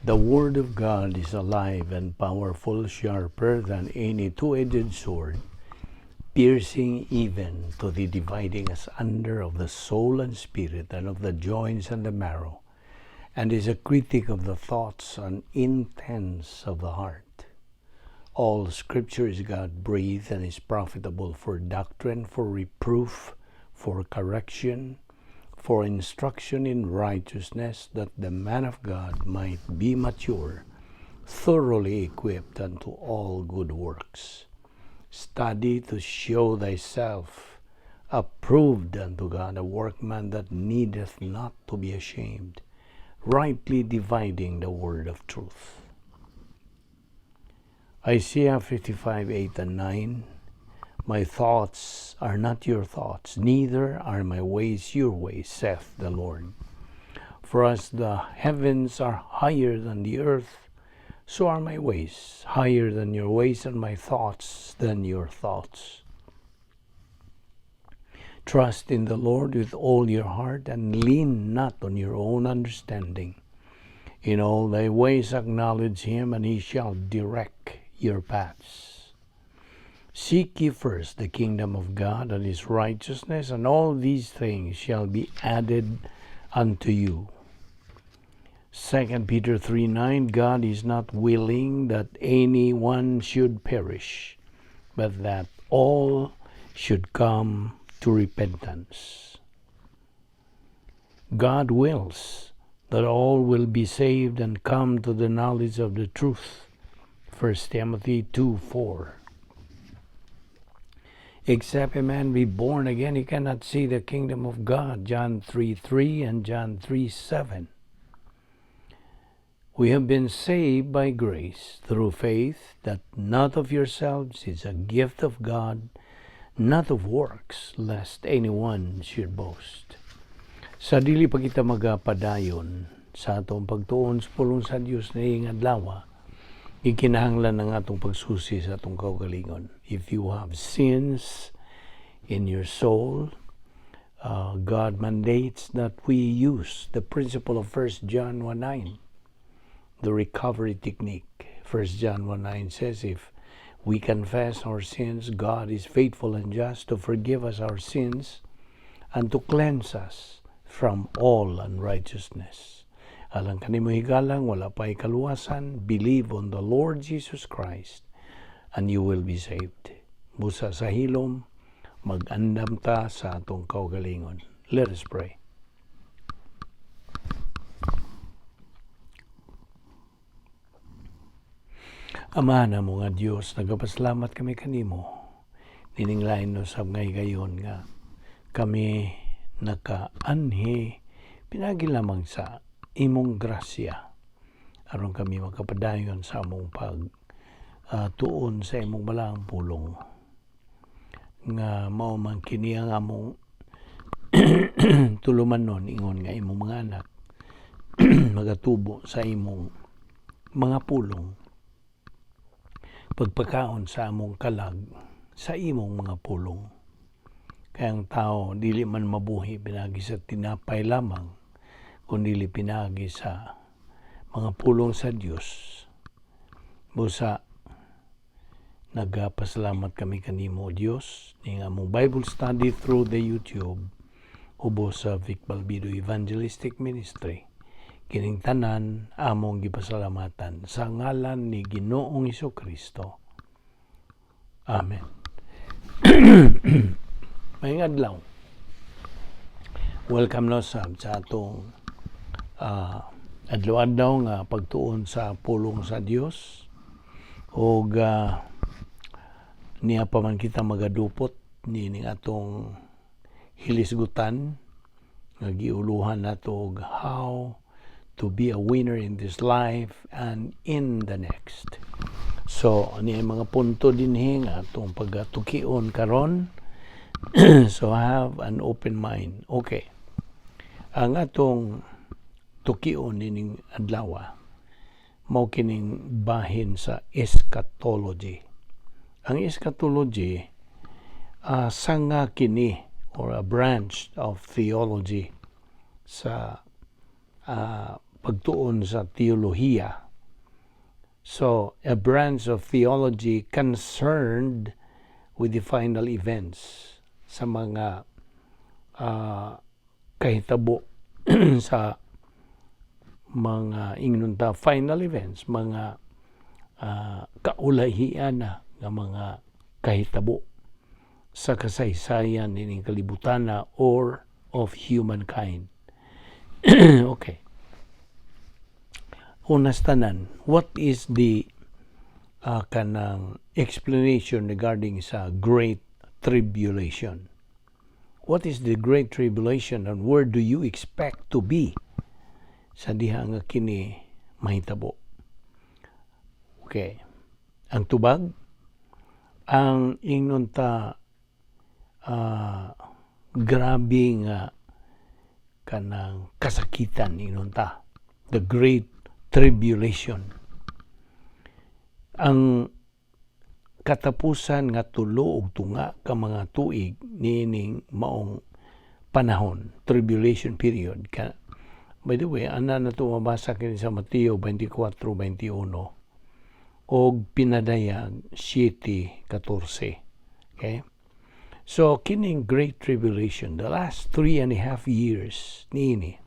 The Word of God is alive and powerful, sharper than any two-edged sword, piercing even to the dividing asunder of the soul and spirit, and of the joints and the marrow, and is a critic of the thoughts and intents of the heart. All Scripture is God breathed and is profitable for doctrine, for reproof, for correction, for instruction in righteousness, that the man of God might be mature, thoroughly equipped unto all good works. Study to show thyself approved unto God, a workman that needeth not to be ashamed, rightly dividing the word of truth. Isaiah 55:8 and 9. "My thoughts are not your thoughts, neither are my ways your ways, saith the Lord. For as the heavens are higher than the earth, so are my ways higher than your ways, and my thoughts than your thoughts. Trust in the Lord with all your heart, and lean not on your own understanding. In all thy ways acknowledge him, and he shall direct your paths. Seek ye first the kingdom of God and his righteousness, and all these things shall be added unto you." 2 Peter 3:9. "God is not willing that any one should perish, but that all should come to repentance." God wills that all will be saved and come to the knowledge of the truth. 1 Timothy 2:4. "Except a man be born again, he cannot see the kingdom of God." John 3:3 and John 3:7. We have been saved by grace through faith, that not of yourselves, is a gift of God, not of works, lest anyone should boast. Sa dili pa kita magapadayon sa atong pagtuon sa pulong sa Dios niining adlaw, ikinahanglan ang atong pagsusi sa atong kaugalingon. If you have sins in your soul, God mandates that we use the principle of 1 John 1:9, the recovery technique. 1 John 1:9 says, "If we confess our sins, God is faithful and just to forgive us our sins and to cleanse us from all unrighteousness." Alang kanimo higalang wala pa kaluwasan, believe on the Lord Jesus Christ and you will be saved. Busa sa hilom, mag-andam ta sa atong kaugalingon. Let us pray. Ama namo nga Dios, nagapasalamat kami kanimo. Nining lain no sab nga higayon nga kami nakaanhi pinagi lamang sa imong grasya aron kami makapadayon sa among pag tuon sa imong balaang pulong nga mao man kini ang among tulumanon ingon nga imong mga anak magatubo sa imong mga pulong, pagpakaon sa among kalag sa imong mga pulong, kay ang tao dili man mabuhi pinagi sa tinapay lamang kundi pinagi sa mga pulong sa Dios. Busa nagapasalamat kami kanimo, Dios, ning among Bible study through the YouTube ubos sa Vic Balbido Evangelistic Ministry. Kining tanan among gipasalamatan sa ngalan ni Ginoong Kristo. Amen. Maayong adlaw. Welcome no sa atong adlaw-adlaw nga pagtuon sa pulong sa Dios ug niya pa man kita magadupot nining atong hilisgutan nga giuluhan nato og "How to be a winner in this life and in the next." So, ani ang mga punto dinhi nga atong pagatukion karon. So, have an open mind. Okay. Ang atong tukion nining adlaw mao kining bahin sa eschatology. Ang eschatology, sanga kini or a branch of theology sa pagtuon sa teolohiya. So, a branch of theology concerned with the final events, sa mga kahitabo sa mga, ingnon ta, final events, mga kaulahian na nga mga kahitabo sa kasaysayan nining kalibutan or of humankind. Okay. Una sa tanan, what is the kanang explanation regarding sa Great Tribulation? What is the Great Tribulation and where do you expect to be sa diha nga kini mahitabo? Okay. Ang tubag, ang ingnon ta grabe nga kanang kasakitan, ingnon ta the Great Tribulation, ang katapusan nga 3½ ka mga tuig niining maong panahon, tribulation period ka. By the way, ana na to mabasa kini sa Mateo 24:21 og Pinadayag 7:14. Okay, so kining Great Tribulation, the last 3.5 years niini,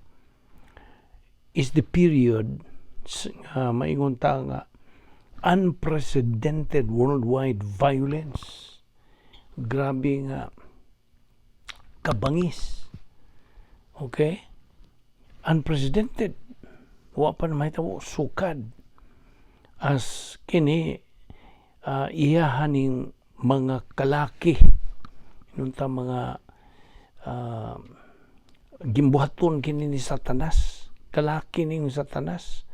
is the period maingon ta nga unprecedented worldwide violence. Grabe nga kabangis. Okay? Unprecedented. Wa pa na mahitabo sukad. As kini iyahaning mga kalaki nunta mga gimbuhaton kini ni Satanas, kalaki ning Satanas.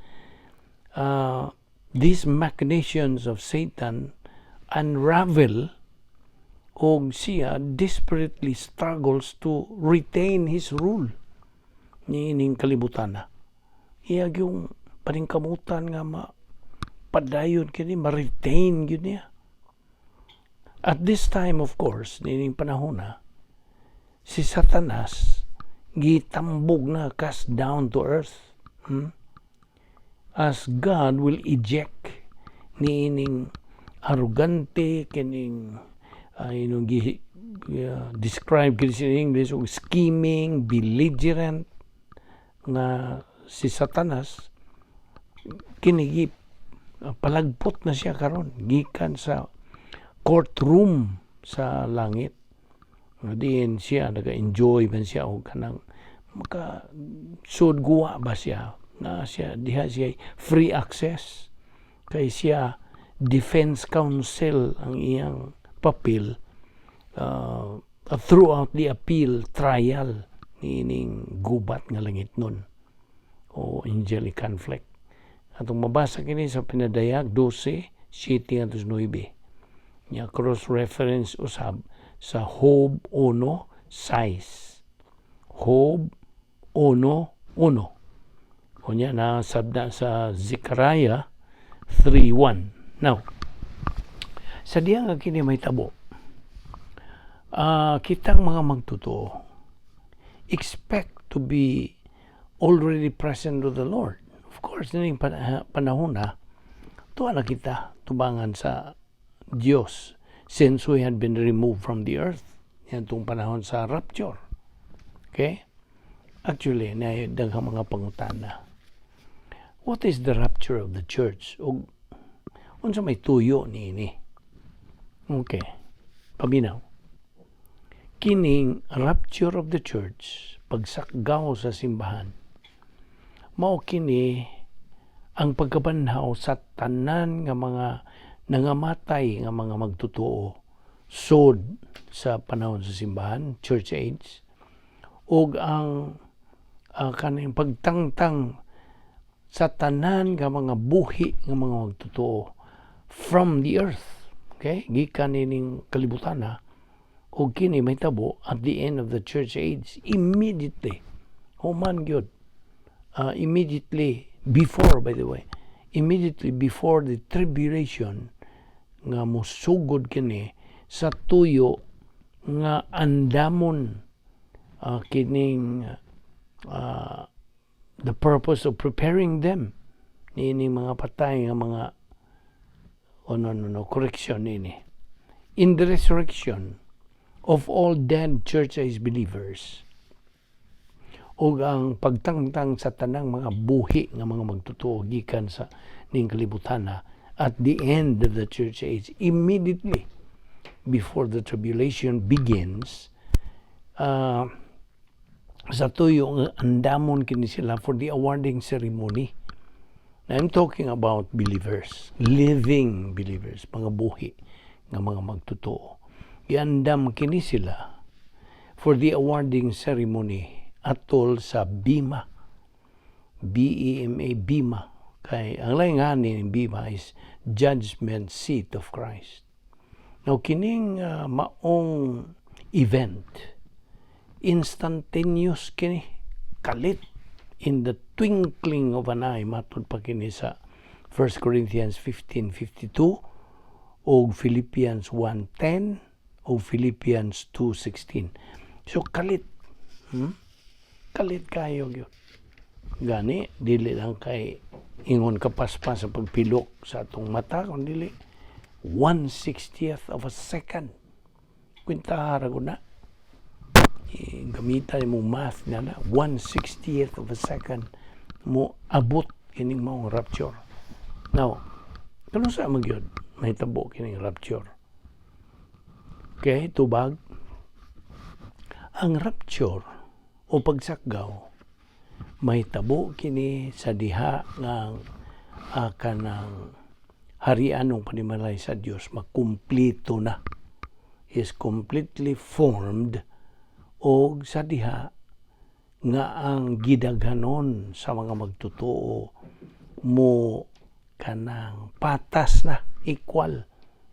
These machinations of Satan unravel og siya desperately struggles to retain his rule niining kalibutan na. Iya yung paningkamutan nga ma padayon kini, ma-retain gyud niya. At this time, of course, niining panahon na, si Satanas gitambog na, cast down to earth. As God will eject niining arrogante kining inong gi describe kini sa English og scheming, belligerent nga si Satanas. Kini gi palagpot na siya karon gikan sa courtroom sa langit nga diin siya naga-enjoy man siya og kanang maka sud guwa ba siya na siya diha, siya free access kay siya defense counsel ang iyang papel throughout the appeal trial niining gubat nga langit nun o angelic conflict. Atong mabasa kini sa Pinadayag 12, 7 ngadto 9 nya, cross reference usab sa Job 1:6, Job 1:1. Unya na sabda sa Zechariah 3:1. Now, sa diha nga kini mahitabo, kitang mga magtotoo expect to be already present with the Lord. Of course, nining panahon na, tuwa na kita tubangan sa Dios since we had been removed from the earth. Yan itong panahon sa rapture. Okay? Actually, na daghang mga pangutana. What is the rapture of the church? O unsa may tuyo niini? Okay. Paminaw. Kining rapture of the church, pagsakgaw sa simbahan, mao kini ang pagkabanhaw sa tanan nga mga nangamatay nga mga magtotoo sod sa panahon sa simbahan, church age, ug ang kaning pagtangtang sa tanan nga mga buhi nga mga magtotoo from the earth. Okay? Gikan nining kalibutan ha. Ug kini mahitabo at the end of the church age, immediately. Human gyud. Immediately before, by the way, immediately before the tribulation nga musugod kini sa tuyo nga andamon kining the purpose of preparing them niini mga patay nga mga, oh, no, correction nini, in the resurrection of all dead church age believers ug ang pagtangtang sa tanang mga buhi nga mga magtotoo gikan sa ning kalibutan at the end of the church age, immediately before the tribulation begins, sa tuyo nga andamon kini sila for the awarding ceremony. I'm talking about believers, living believers, mga buhi nga mga magtotoo. Giandam kini sila for the awarding ceremony atol sa Bima. B-E-M-A, Bima. Kay ang laing ngani ng Bima is judgment seat of Christ. Now, kining maong event, instantaneous kini, kalit, in the twinkling of an eye, matud pa kini sa 1 Corinthians 15:52 o Philippians 1:10 o Philippians 2:16. So kalit. Kalit kayo gyud. Gani dili lang kay ingon kapaspas sa pagpilok sa atong mata, kun dili 1/60th of a second. Kwintahara ko na. Gamitan mo math na 1/60th of a second mo abot kining maong rapture. Now, kanus-a man gyud mahitabo kining rapture? Okay, tubag. Ang rapture o pagsakgaw mahitabo kini sa diha nga kanang harian ng panimalay sa Dios makumplito na, is completely formed, og sa diha nga ang gidaghanon sa mga magtotoo mo kanang patas na, equal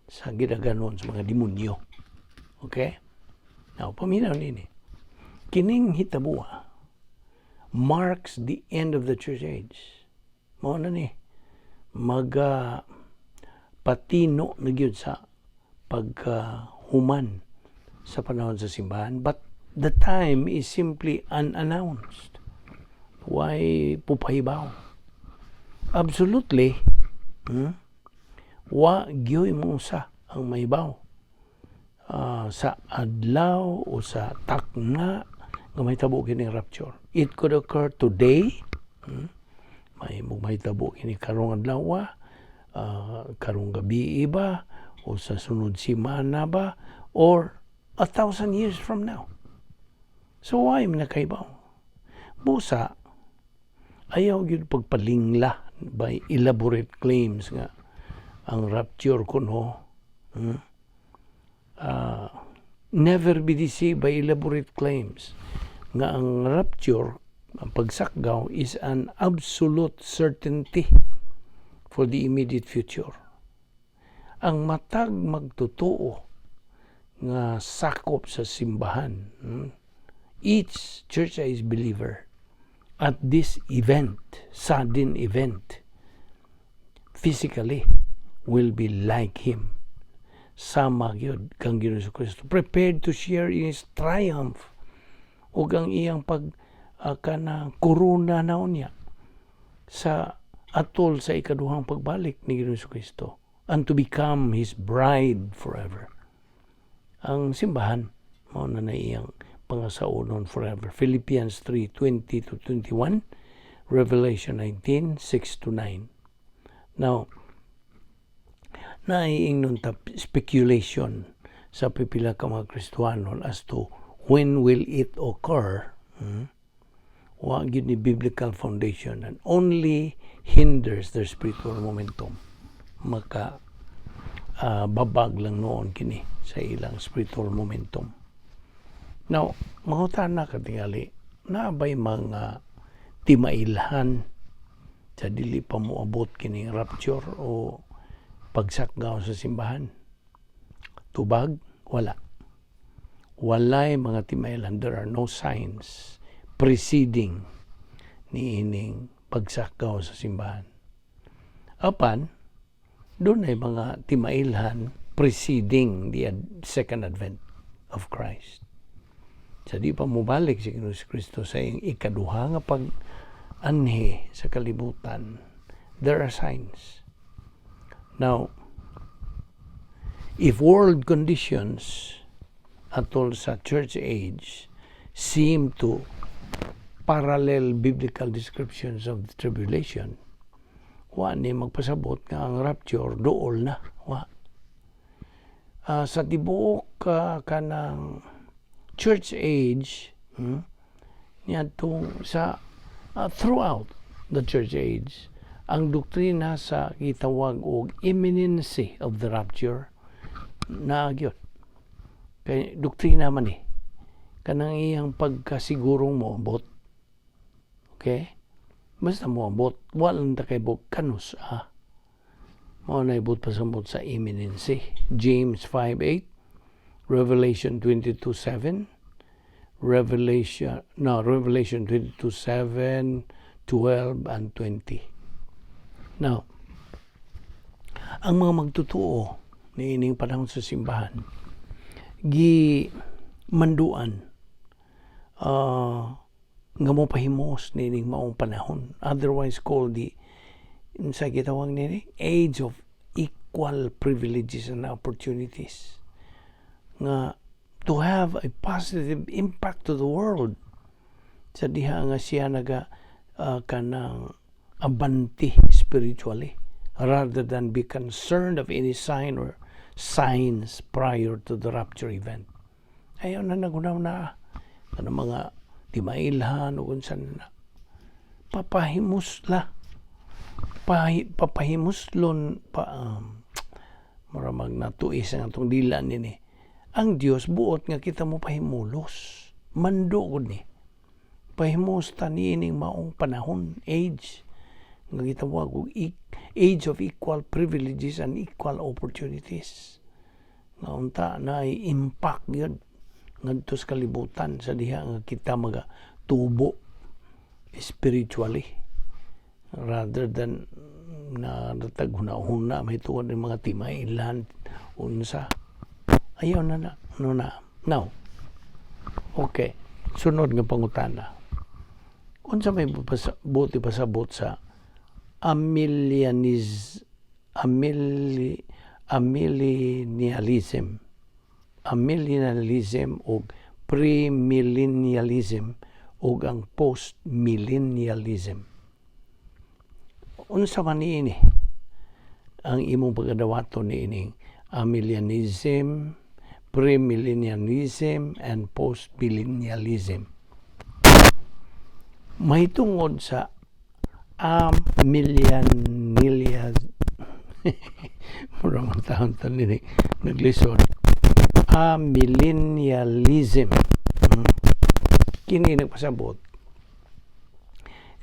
sa gidaghanon sa mga demonyo. Okay? Now, paminaw nini. Kining hitabua marks the end of the church age. Mao na ni maga patino na gyud sa pagkahuman sa panahon sa simbahan, but the time is simply unannounced. Why pupahibaw? Absolutely, Wa gyoy mo usa ang mahibaw sa adlaw o sa takna nga mahitabo kini rapture. It could occur today. May mahitabo kini karong adlaw, karong gabi ba, o sa sunod semana ba, or 1,000 years from now. So why man nakahibaw? Busa, ayaw gyud pagpalingla by elaborate claims nga ang rapture kuno, Never be deceived by elaborate claims nga ang rapture, ang pagsakgaw, is an absolute certainty for the immediate future. Ang matag magtotoo nga sakop sa simbahan, each church age believer at this event, sudden event, physically will be like him. Sama gyud kang Ginoong Kristo, prepared to share in his triumph ug ang iyang pag kanang korona na unya sa atol sa ikaduhang pagbalik ni Ginoong Kristo and to become his bride forever. Ang simbahan mao na na iyang pangasaonon forever. Philippians 3:20 to 21, Revelation 19:6 to 9. Now, naiingnon ta speculation sa pipila ka mga Kristohanon as to when will it occur. Wa gyud ni biblical foundation and only hinders their spiritual momentum. Maka babag lang noon kini sa ilang spiritual momentum. Now, mangutana katingali, naa bay mga timailhan sa dili pa moabot kining rapture o pagsakgaw sa simbahan? Tubag, wala. Walay mga timailhan. There are no signs preceding niining pagsakgaw sa simbahan. Apan, dunay mga timailhan preceding the second advent of Christ. Sa di pa mobalik si Ginoong Kristo sa iyang ikaduha nga pag Anhi sa kalibutan, there are signs. Now, if world conditions atol sa church age seem to parallel biblical descriptions of the tribulation, wa ni magpasabot nga ang rapture duol na. Wa. Sa tibuok kanang church age, niadtong sa throughout the church age, ang doktrina sa gitawag og imminency of the rapture naa gyud. Kay doktrina man eh. Kanang iyang pagkasigurong moabot. Okay? Basta moabot, wala lang ta kay kanus ah. Mao na ibot pasabot sa imminency. James 5:8, Revelation 22:7, Revelation, no, Revelation 22:7, 12 and 20. Now, ang mga magtutuo niining panahon sa simbahan gi manduan nga mo pahimos niining maong panahon, otherwise called the, unsa gitawag nini, age of equal privileges and opportunities, nga to have a positive impact to the world sa diha nga siya naga kanang abanti spiritually rather than be concerned of any sign or signs prior to the rapture event. Ayaw na nagunaw na kanang mga timailhan o kung saan na. Papahimusla. Papahimuslon pa mura mag natuis ang atong dila nini. Ang Dios buot nga kita mo pahimulos. Mando gud ni. Pahimos ta niining maong panahon, age nga gitawag og age of equal privileges and equal opportunities. Nga unta na impact yun ngadto sa kalibutan sa diha nga kita maga tubo spiritually rather than na natag huna-huna may tuod ng mga timailan unsa. Ayaw na na ano na. Now, okay, sunod nga pangutana: unsa may buti pasabot sa amillennialism ug premillennialism ug ang postmillennialism? Unsa man niini ang imong pagkadawaton niining amillennialism, premillennialism and postmillennialism? Mahitungod sa amillennialism, mura man taon tan nini naglisod, amillennialism, Kini nagpasabot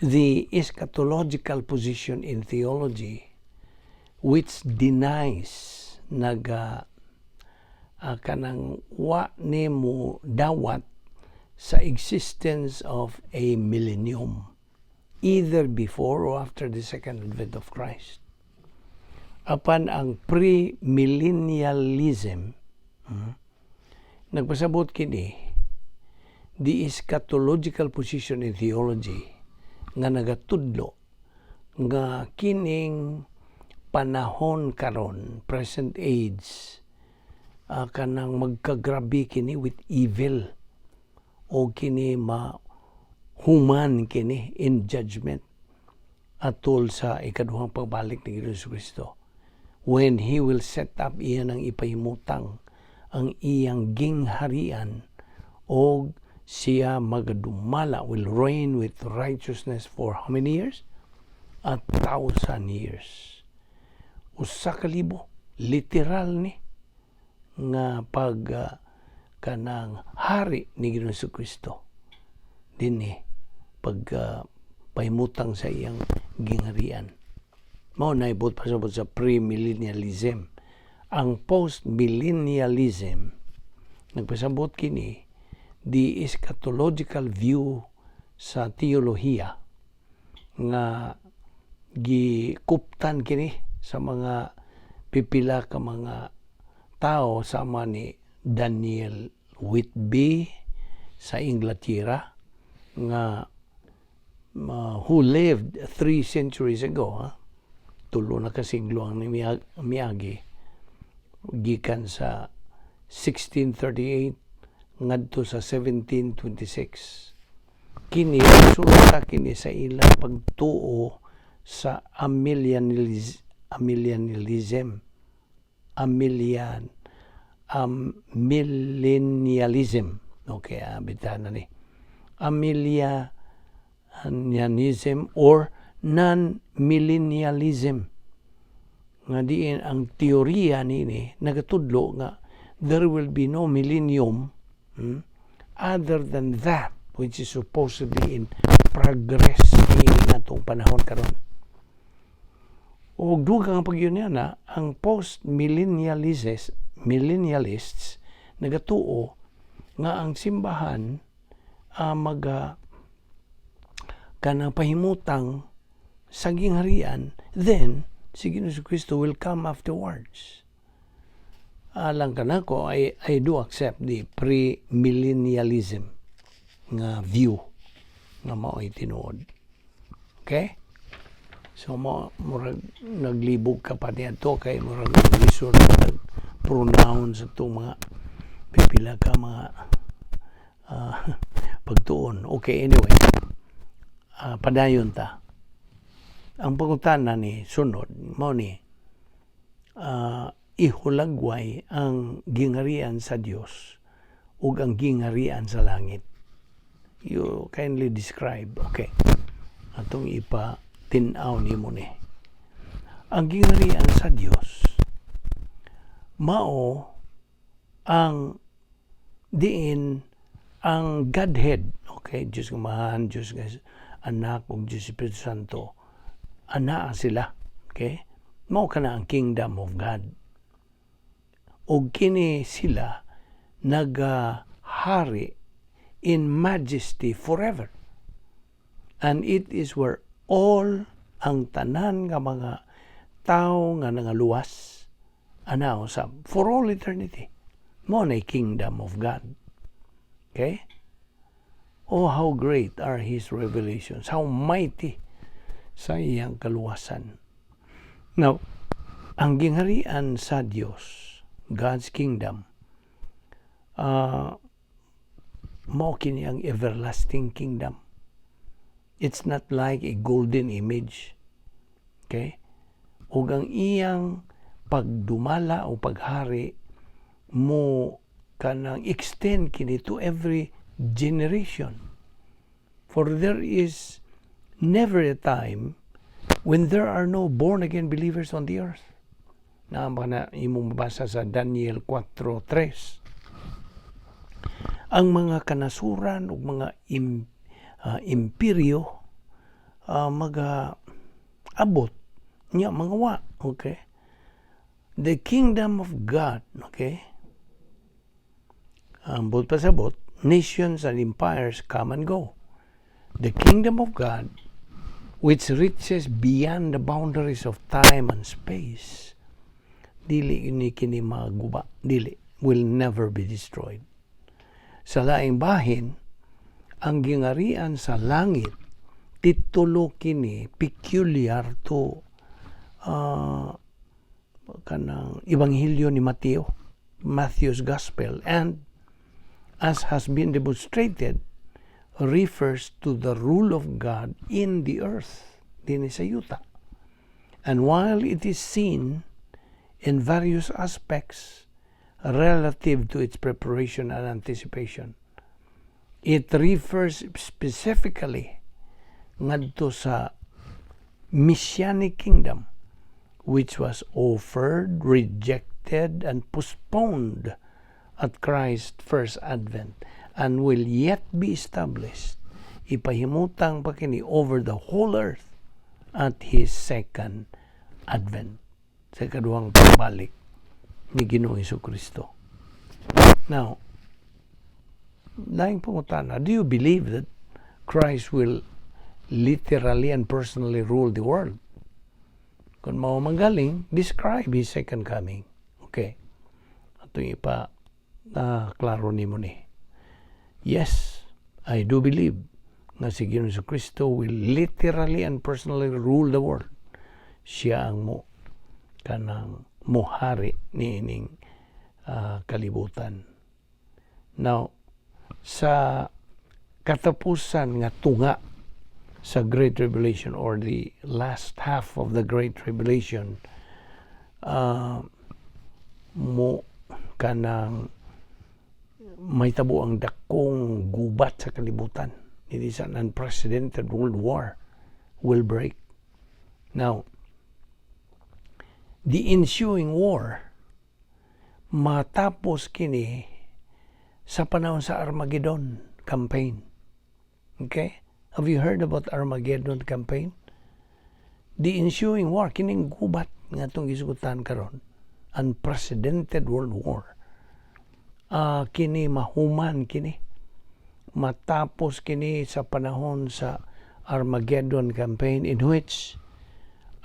the eschatological position in theology which denies, naga kanang wa nimo dawat sa existence of a millennium either before or after the second advent of Christ. Apan ang premillennialism, nagpasabot kini the eschatological position in theology nga nagatudlo nga kining panahon karon, present age, kanang magkagrabe kini with evil o kini ma human kini in judgment atol sa ikaduhang pagbalik ni Hesus Kristo, when He will set up iyan ang ipahimutang ang iyang gingharian og siya magadumala, will reign with righteousness for how many years? 1,000 years. 1,000, literal ni nga pag kanang hari ni Ginoong Kristo dinhi pag pahimutang sa iyang gingharian. Mao na ibot pasabot sa premillennialism. Ang postmillennialism, nagpasabot kini the eschatological view sa teolohiya nga gikuptan kini sa mga pipila ka mga tao sama ni Daniel Whitby sa Inglaterra nga who lived 3 centuries ago, ha? Tulo na ka siglo ang miagi, gikan sa 1638 ngadto sa 1726. Kini resulta kini sa ilang pagtuo sa amillennialism, amillennialism. Okay, bitahan na ni amillennialism or non-millennialism, nga diin ang teorya nini nagatudlo nga there will be no millennium other than that which is supposedly in progress niini atong panahon karon. Ug dugang pagyud niya na ang post-millennialists millennialists nagatuo nga ang simbahan maga kanang pahimutang sa gingharian, then si Ginoong Kristo will come afterwards. Alang kanako, I do accept the pre-millennialism nga view nga mao'y tinuod. Okay? So mo murag naglibog ka pa niadto kay murag lisod nag pronounce atong mga pipila ka mga pagtuon. Okay, anyway. Padayon ta. Ang pangutana ni sunod mao ni ihulagway ang gingharian sa Dios ug ang gingharian sa langit. You kindly describe. Okay. Atong ipa tin-aw nimo ni. Ang gingharian sa Dios mao ang diin ang Godhead, okay, Diyos Amahan, Diyos nga Anak ug Diyos Espiritu Santo, anaa sila, okay? Mao kana ang kingdom of God. Ug kini sila nagahari in majesty forever. And it is where all ang tanan nga mga tao nga nangaluwas ana sa for all eternity. Mao na kingdom of God. Okay? Oh, how great are His revelations. How mighty sa iyang kaluwasan. Now, ang gingharian sa Dios, God's kingdom, mao kini ang everlasting kingdom. It's not like a golden image. Okay? Ug ang iyang pagdumala o paghari mo kanang extend kini to every generation. For there is never a time when there are no born again believers on the earth. Na na imong mabasa sa Daniel 4:3. Ang mga kanasuran ug mga imperyo maga abot nya mga wa, okay? The kingdom of God, okay? Ang buot pasabot, nations and empires come and go. The kingdom of God, which reaches beyond the boundaries of time and space, dili ni kini maguba, dili, will never be destroyed. Sa laing bahin, ang gingarian sa langit, titulo kini peculiar to kanang Ebanghelyo ni Mateo, Matthew's Gospel, and as has been demonstrated, refers to the rule of God in the earth, dinhi sa yuta. And while it is seen in various aspects relative to its preparation and anticipation, it refers specifically ngadto sa Messianic kingdom which was offered, rejected, and postponed at Christ's first advent and will yet be established, ipahimutang pa kini over the whole earth at His second advent, sa ikaduhang pagbalik ni Ginoong Kristo. Now, laing pangutana, do you believe that Christ will literally and personally rule the world? Kung mao manggaling, describe His second coming. Okay. Ato ipa na klaro nimo ni. Yes, I do believe Nga si Ginoong Kristo will literally and personally rule the world. Siya ang mo kanang muhari niining kalibutan. Now, sa katapusan nga tunga sa Great Tribulation or the last half of the Great Tribulation, mo kanang mahitabo ang dakong gubat sa kalibutan. It is an unprecedented world war will break. Now, the ensuing war, matapos kini sa panahon sa Armageddon campaign. Okay? Have you heard about Armageddon campaign? The ensuing war, kining gubat nga atong gisugutan karon, unprecedented world war. Kini mahuman kini matapos kini sa panahon sa Armageddon campaign, in which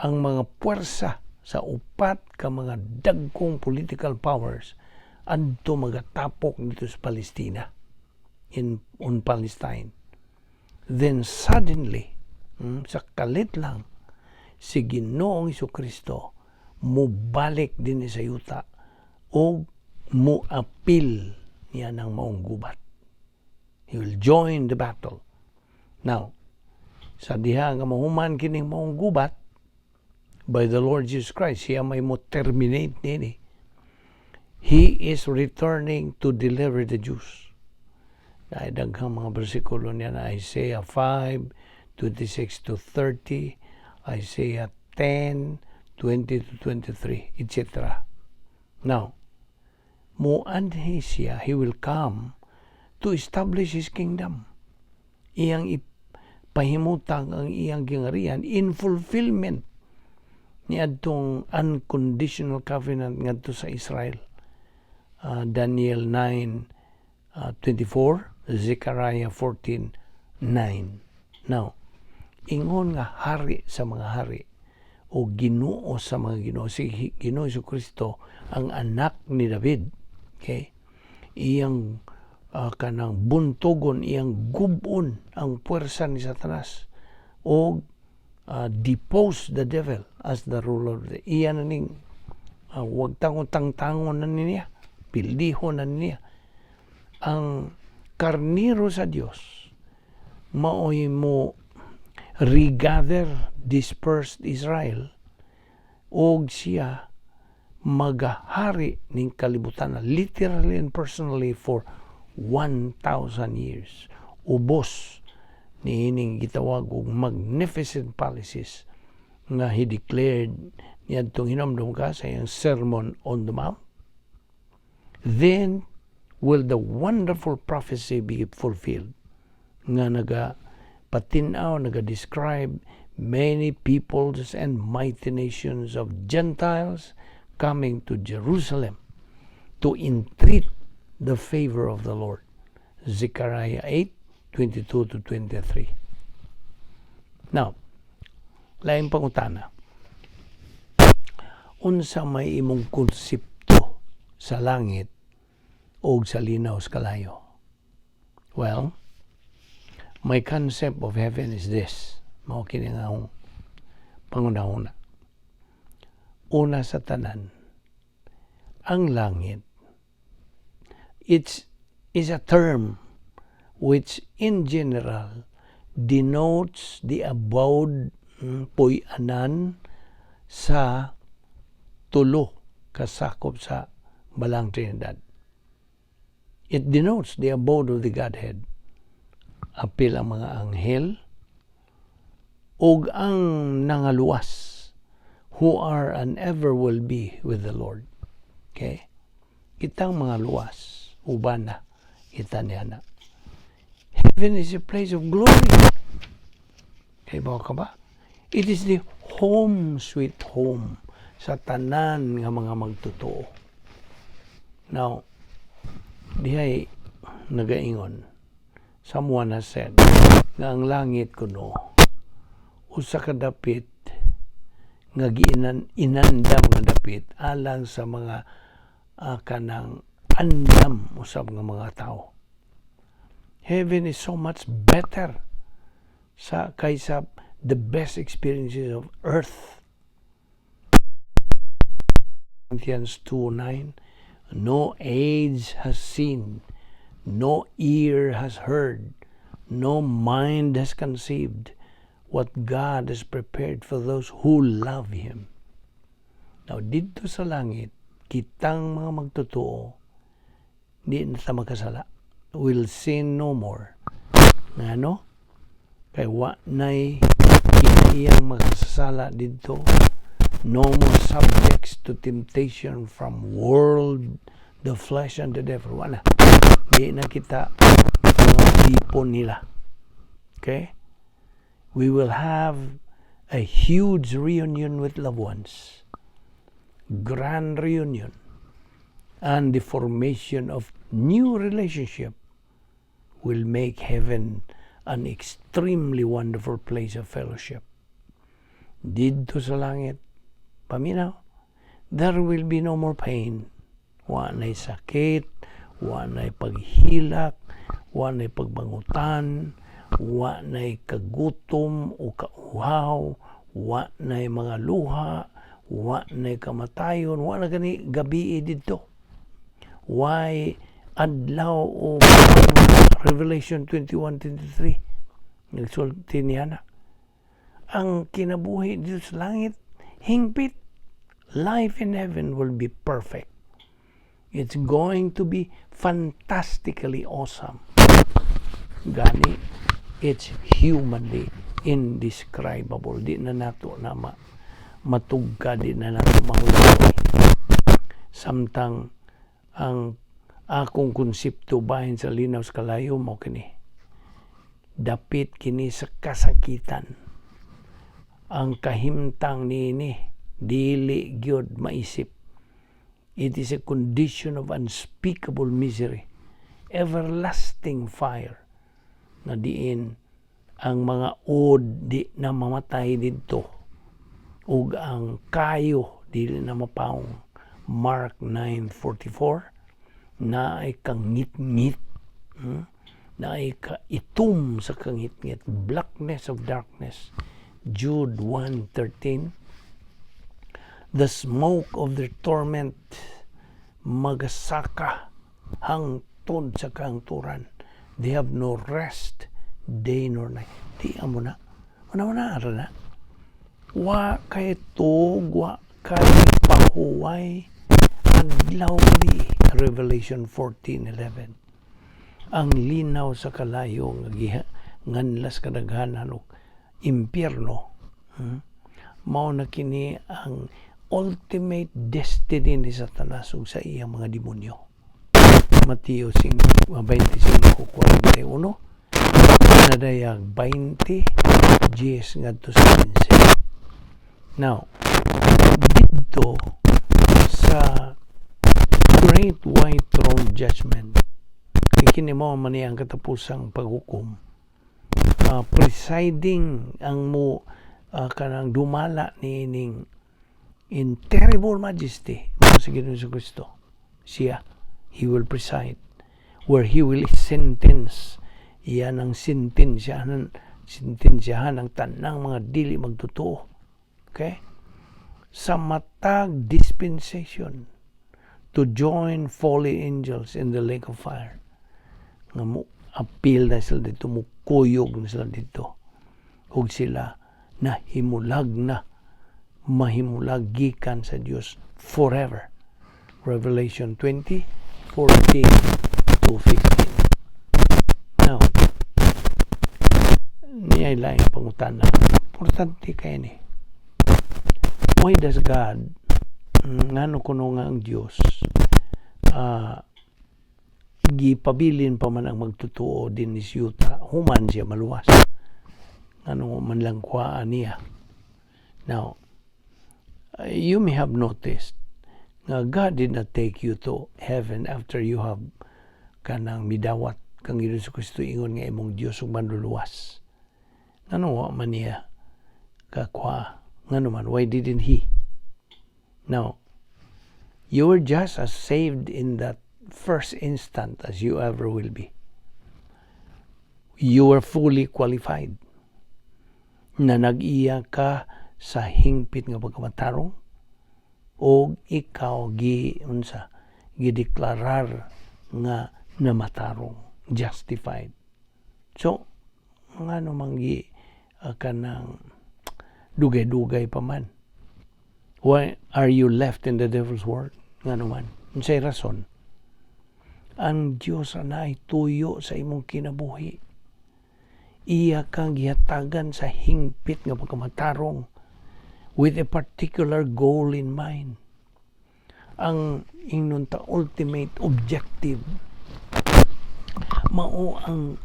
ang mga puwersa sa upat ka mga dagkong political powers adto magatapok dito sa Palestina, in on Palestine. Then suddenly, sa kalit lang, si Ginoong Kristo mubalik din sa yuta o muapil niya ng maong gubat. He will join the battle. Now, sa diha nga mahuman kining maong gubat by the Lord Jesus Christ, siya may mo terminate nini. He is returning to deliver the Jews. Dahil daghang mga bersikulo niya na Isaiah 5, 26 to 30, Isaiah 10, 20 to 23, etc. Now, muanhi siya, he will come to establish his kingdom. Iyang ipahimutang ang iyang gingarian in fulfillment ni adtong unconditional covenant ngadto sa Israel. Daniel 9, 24, Zechariah 14, 9. Now, ingon nga hari sa mga hari o Ginoo sa mga Ginoo, si Ginoo Kristo ang anak ni David, okay, iyang kanang buntugon, iyang gubon ang puwersa ni Satanas o depose the devil as the ruler of the iya na ning wag tangon tangtangon na niya, pildihon na niya. Ang karniro sa Dios maoy mo regather dispersed Israel og siya magahari ning kalibutan literally and personally for 1,000 years, ubos niining gitawag og magnificent policies nga he declared niadtong, hinumdum ka, sa iyang Sermon on the Mount. Then will the wonderful prophecy be fulfilled nga naga patinaw, naga-describe many peoples and mighty nations of Gentiles coming to Jerusalem to entreat the favor of the Lord. Zechariah 8, 22 to 23. Now, laing pangutana. Unsa may imong konsepto sa langit o sa linaw sa kalayo? Well, my concept of heaven is this. Mao kini nga akong pangunahuna. Una sa tanan, ang langit, it's is a term which in general denotes the abode, puy-anan sa tulo kasakop sa Balang Trinidad. It denotes the abode of the Godhead. Apil ang mga anghel ug ang nangaluwas who are and ever will be with the Lord. Okay? Kitang mga luwas, uban na kita niya na. Heaven is a place of glory. Kay ba ka ba? It is the home sweet home sa tanan nga mga magtotoo. Now, dihay nagaingon, someone has said nga ang langit kuno usa ka dapit nga giinan inandam nga dapit alang sa mga kanang andam usab nga mga tao. Heaven is so much better. Sa kaysa the best experiences of earth. Corinthians 2:9, "No eye has seen, no ear has heard, no mind has conceived what God has prepared for those who love Him." Now, didto sa langit, kitang mga magtotoo, di na ta makasala. Will sin no more. Ngano? Kay wa nay kinaiyang makasasala didto. No more subjects to temptation from world, the flesh, and the devil. Wala. Di na kita mga tipo nila. Okay? We will have a huge reunion with loved ones. Grand reunion. And the formation of new relationship will make heaven an extremely wonderful place of fellowship. Didto sa langit, paminaw, there will be no more pain. Wa na'y sakit, wa na'y paghilak, wa na'y pagbangutan, wa na'y kagutom o kauhaw, wa na'y mga luha, wa na'y kamatayon, wa na gani gabi didto. Way adlaw o Revelation 21:23 nagsulti niya na ang kinabuhi didto sa langit hingpit. Life in heaven will be perfect. It's going to be fantastically awesome. Gani it's humanly indescribable. Di na nato na matugka, di na nato mahulay. Samtang ang akong konsepto bahin sa linaw sa kalayo mao kini, dapit kini sa kasakitan. Ang kahimtang niini dili gyud maisip. It is a condition of unspeakable misery, everlasting fire na diin ang mga uod di na mamatay didto ug ang kayo dili na mapawong. Mark 9:44, naay kangitngit, Naay kaitom sa kangitngit, blackness of darkness. Jude 1:13, the smoke of their torment magasaka hangtod sa kahangturan. They have no rest day nor night. Di amo na una na ara na wa kay tug, wa kay pahuway, adlaw gabi. Revelation 14:11, ang linaw sa kalayo nga nganlas kadaghanan og impyerno, Mao na kini ang ultimate destiny ni Satanas ug sa iyang mga demonyo. Mateo 25:41, Nadayag 20:10 ngadto sa 15. Now, didto sa Great White Throne Judgment, kay kini mao man ang katapusang paghukom, presiding ang mo kanang dumala niining in terrible majesty mao si Ginoong Kristo. Siya, he will preside where he will sentence, iyan ang sentensyahan, sentensyahan ang tanang mga dili magtotoo, okay, sa matag dispensation to join fallen angels in the lake of fire nga mo apil na sila didto, mo kuyog na sila didto ug sila nahimulag na, mahimulag gikan sa Dios forever. Revelation 20:14 to 15. Now, niya laing pangutana, importante kay ni: why does God, ngano kuno nga ang Dios gipabilin pa man ang magtotoo dinhi sa yuta human siya maluwas? Ngano man lang kuhaan niya? Now, you may have noticed nga God did not take you to heaven after you have kanang midawat kang Hesus Kristo ingon nga imong Dios ug manluluwas. Ngano wa man niya kakuha? Ngano man? Why didn't he? Now, you were just as saved in that first instant as you ever will be. You were fully qualified. Na nag-iya ka sa hingpit nga pagkamatarong o ikaw gi unsa gideklarar nga namatarong, justified. So ngano man gi kanang dugay-dugay pa man? Why are you left in the devil's world? Ngano man, unsay rason? Ang Dios anay tuyo sa imong kinabuhi. Iya kang gihatagan sa hingpit nga pagkamatarong with a particular goal in mind. Ang ingnon ta, ultimate objective mao ang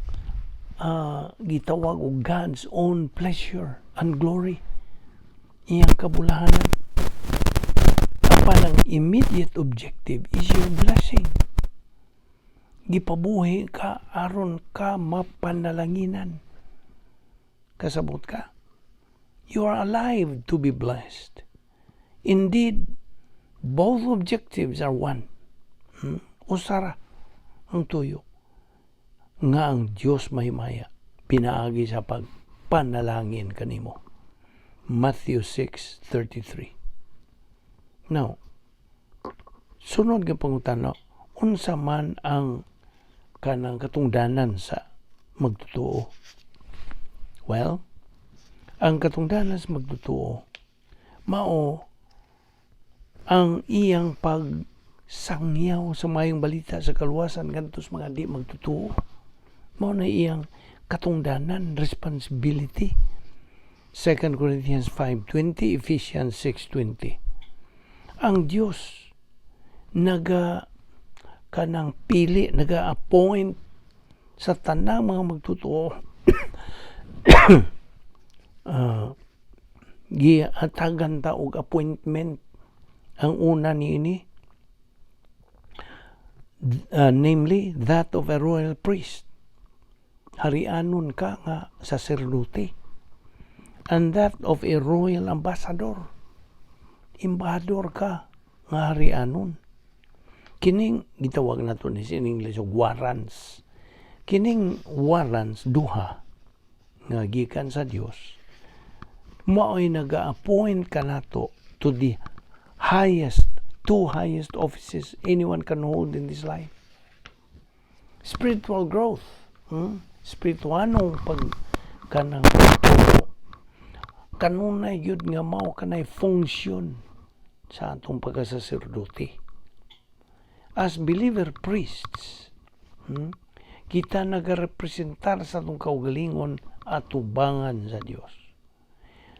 gitawag og God's own pleasure and glory, iyang kabulahanan. Apan ang immediate objective is your blessing. Gipabuhi ka aron ka mapanalanginan. Kasabot ka? You are alive to be blessed. Indeed, both objectives are one. Usara ang tuyo nga ang Dios mahimaya pinaagi sa pagpanalangin kanimo. Matthew 6:33. Now, sunod nga pangutana, unsa man ang kanang katungdanan sa magtotoo? Well, ang katungdanan sa magtotoo mao ang iyang pagsangyaw sa mayong balita sa kaluwasan ngadto sa mga di magtotoo. Mao na iyang katungdanan, responsibility. 2 Corinthians 5:20, Ephesians 6:20. Ang Dios naga kanang pili, naga-appoint sa tanang mga magtotoo. Giatagan ta og appointment. Ang una niini, namely that of a royal priest, harianon ka nga saserdote, and that of a royal ambassador, embahador ka nga harianon. Kining gitawag nato ni in English og warrants. Kining warrants duha nga gikan sa Dios mao'y naga-appoint kanato to the highest, two highest offices anyone can hold in this life. Spiritual growth, Spirituanong pag kanang pagtuo kanunay gyud nga mao kanay function sa atong pagkasaserdote as believer priests. Kita nagarepresentar sa atong kaugalingon atubangan sa Dios.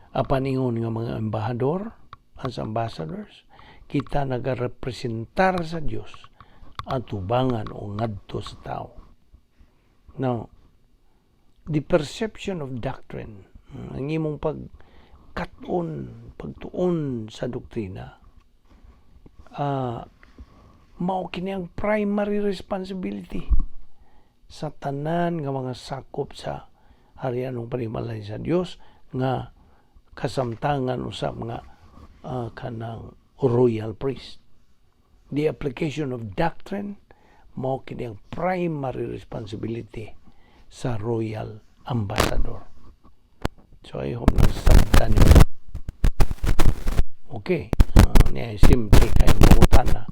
Apan ingon nga mga embahador, as ambassadors, kita nagarepresentar sa Dios atubangan o ngadto sa tao. Now, the perception of doctrine, ang imong pagkat-on, pagtuon sa doktrina, mao kini ang primary responsibility sa tanan nga mga sakop sa harianong panimalay sa Dios nga kasamtangan usab nga kanang royal priest. The application of doctrine mao kini ang primary responsibility sa royal ambassador. So I hope nasabtan niyo. Okay, niya simple kay mangutana.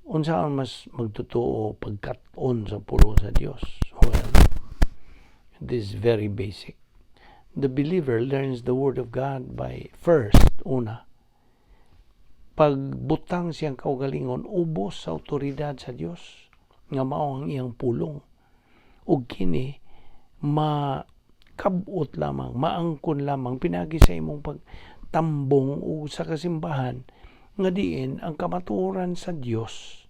Unsa ang mas magtotoo pagkat-on sa pulong sa Dios? Well, this is very basic. The believer learns the word of God by first, una, pagbutang siyang kaugalingon ubos sa awtoridad sa Dios nga mao ang iyang pulong, ug kini makab-ot lamang, maangkon lamang pinagi sa imong pagtambong o sa kasimbahan nga diin ang kamatuoran sa Dios,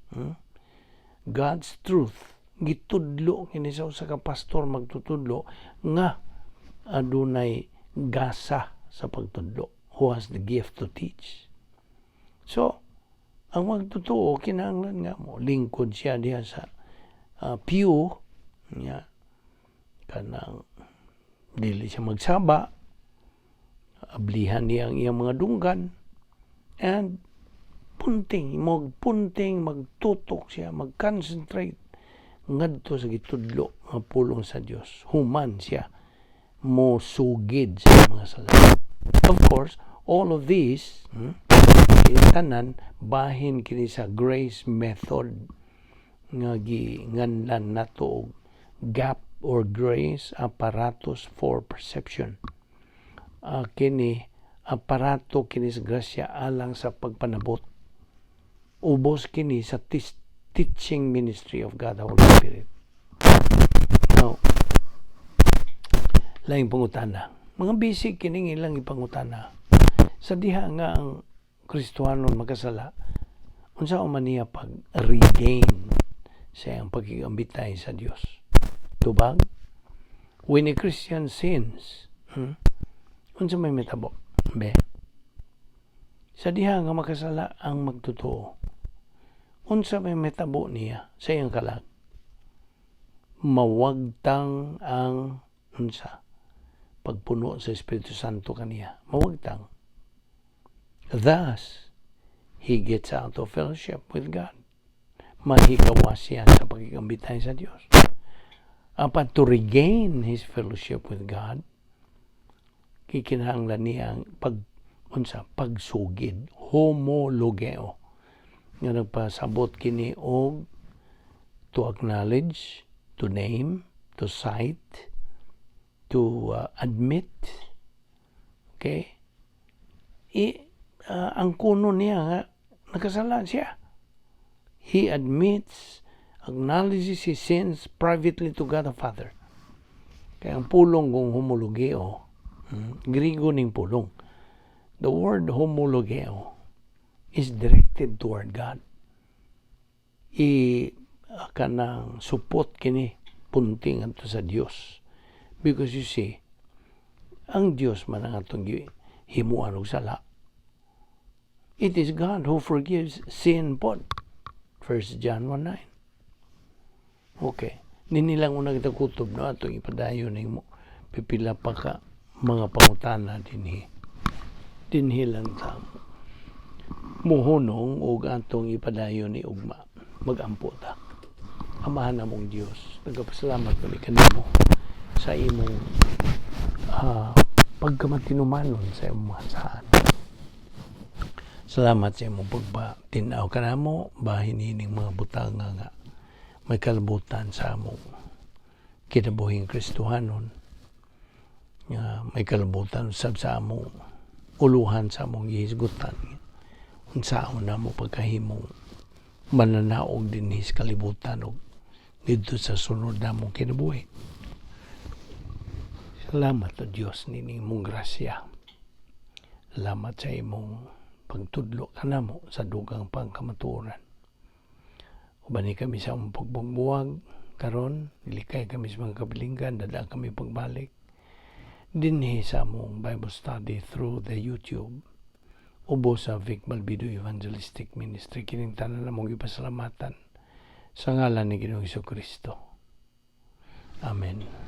God's truth, gitudlo kini sa usa ka pastor magtutudlo nga adunay gasa sa pagtudlo, who has the gift to teach. So, ang magtotoo kinahanglan nga mo lingkod siya diha sa pew nga kanang dili siya magsaba, ablihan niya ang iyang mga dunggan and punting magpunting magtutok siya, mag-concentrate ngadto sa gitudlo nga pulong sa Dios human siya. Mo sugid sa mga sala. Of course, all of these, tanan bahin kini sa grace method nga ginganlan nato og GAP or Grace Apparatus for Perception. Kini aparato kini sa grasya alang sa pagpanabot. Ubos kini sa teaching ministry of God the Holy Spirit. Now, laing pangutana. Mga basic kining ilang ipangutana. Sa diha nga ang Kristohanon makasala, unsa man niya pag regain sa iyang pagkikambitay sa Dios? Tubag, when a Christian sins, unsa may mitabo? Be? Sa diha nga makasala ang magtotoo, unsa may mitabo niya sa iyang kalag? Mawagtang ang unsa? Pagpuno sa Espiritu Santo kaniya. Mawagtang. Thus, he gets out of fellowship with God. Mahikawas siya sa pagkikambitay sa Dios. Apan to regain his fellowship with God, kikinahanglan niya ang pag unsa, pagsugid, homologeo, nga nagpasabot kini og to acknowledge, to name, to cite, to admit. Okay, I ang kuno niya nga nakasala siya. He admits, acknowledges his sins privately to God the Father. Kaya ang pulong kung homologeo, Grigo ning pulong. The word homologeo is directed toward God. I kanang supot kini punting adto sa Dios. Because you see, ang Dios man ang atong himuan og sala. It is God who forgives sin pod. 1 John 1:9. Okay. Nini lang una kita kutob, no, atong ipadayon nimo pipila pa ka mga pangutana dinhi. Dinhi lang ta muhunong ug atong ipadayon ni ugma. Magampo ta. Amahan namong Dios, nagapasalamat kami kanimo sa imong pagkamatinumanon sa imong mga saan. Salamat sa imong pagpatinaw kanamo bahin ining mga butanga nga may kalabutan sa among kinabuhing Kristohanon, nga may kalabutan sab sa among uluhan, sa among gihisgutan unsaon namo pagkahimong mananaog dinhi sa kalibutan ug didto sa sunod namong kinabuhi. Salamat o Dios nining imong grasya. Salamat sa imong pagtudlo kanamo sa dugang pangkamatuoran. Ubani kami sa among pagbuwag karon, nilikay kami sa mga kabilinggan, dada kami pagbalik dinhi sa among Bible study through the YouTube ubos sa Vic Malbido Evangelistic Ministry. Kining tanan namong ipasalamatan sa ngalan ni Ginoong Kristo. Amen.